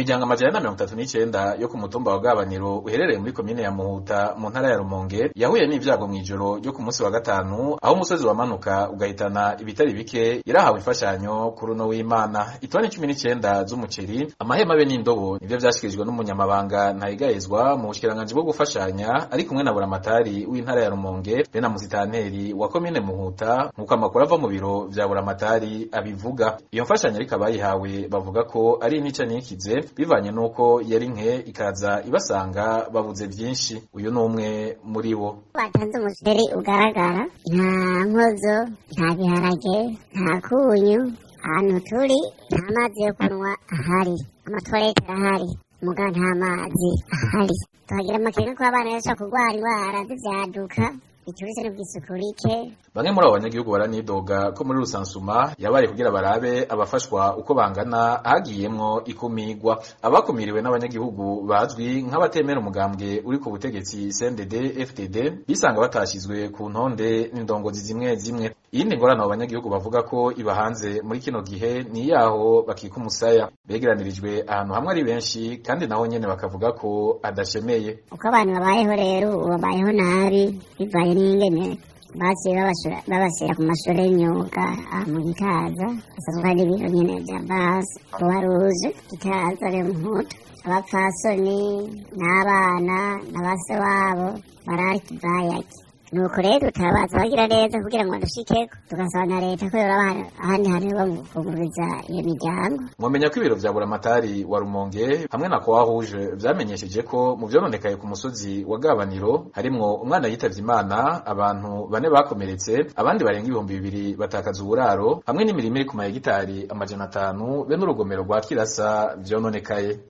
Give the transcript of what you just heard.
Imiryango 439 yo ku mutumba wa Gabaniro uherereye muri komine ya Muhuta mu ntara ya Rumonge yahuye n'ivyago mw'ijoro ryo ku munsi wa gatanu, aho umusozi wamanuka ugahitana ibitari bike, yarahawe imfashanyo kuri uno w'Imana. Itoni 19 z'umuceri, amahema be n'indobo nivyo vyashikirijwe n'umunyamabanga Ntayigayezwa mu bushikiranganji bwo gufashanya, ari kumwe na Buramatari w'intara ya Rumonge be na musitanteri wa komine Muhuta, nk'uko amakuru ava mu biro vya Buramatari abivuga. Iyo mfashanyo ariko abayihawe bavuga ko ari intica ntikize, bivanye n'uko yari nke ikaza ibasanga babuze vyinshi. Uyu ni umwe muri bo. Batanze umuceri ugaragara, nta nkozo, nta biharage, nta kunyu. Ahantu turi nta mazi yo kunywa ahari, amatwarete arahari muga nta mazi ahari. Tuhagira amakenga ko abana bashobora kurwara indwara z'ivyaduka biturutse no kw'isuku rike. Bamwe muri abo banyagihugu baranidoga ko muri rusansuma yabaye kugira barabe abafashwa uko bangana hagiyemwo ikumigwa. Abakumiriwe n'abanyagihugu bazwi nk'abatemera umugambwe uri ku butegetsi CNDD FDD, bisanga batashizwe ku ntonde n'indongozi zimwe zimwe. Iyindi ngorane abo banyagihugu bavuga ko ibahanze muri kino gihe ni yaho bakika umusaya, begeranirijwe ahantu hamwe ari benshi, kandi naho nyene bakavuga ko adashemeye. Uko abantu babayeho rero ubu babayeho nabi, bivanye n'ingene baciye babashira ku mashuri y'imyuga aha mu Gitaza, hasanzwe hari ibiro nyene vya base Croix Rouge Gitaza rero Muhuta. Abapfasoni n'abana na base wabo barari kibayaki. Nuko rero tutabaza abagira neza kugira ngo badushikeko, tugasaba na leta ko yoraba ahandi hantu bamufunguriza iyo miryango. Mwomenya ko ibiro vya Buramatari wa Rumonge hamwe na Croix Rouge vyamenyesheje ko mu vyononekaye ku musozi wa Gabaniro harimwo umwana yitavye Imana, abantu bane bakomeretse, abandi barenga 2000 batakaza uburaro, hamwe n'imirima iri ku mahegitari 500 be n'urugomero rwa Kirasa vyononekaye.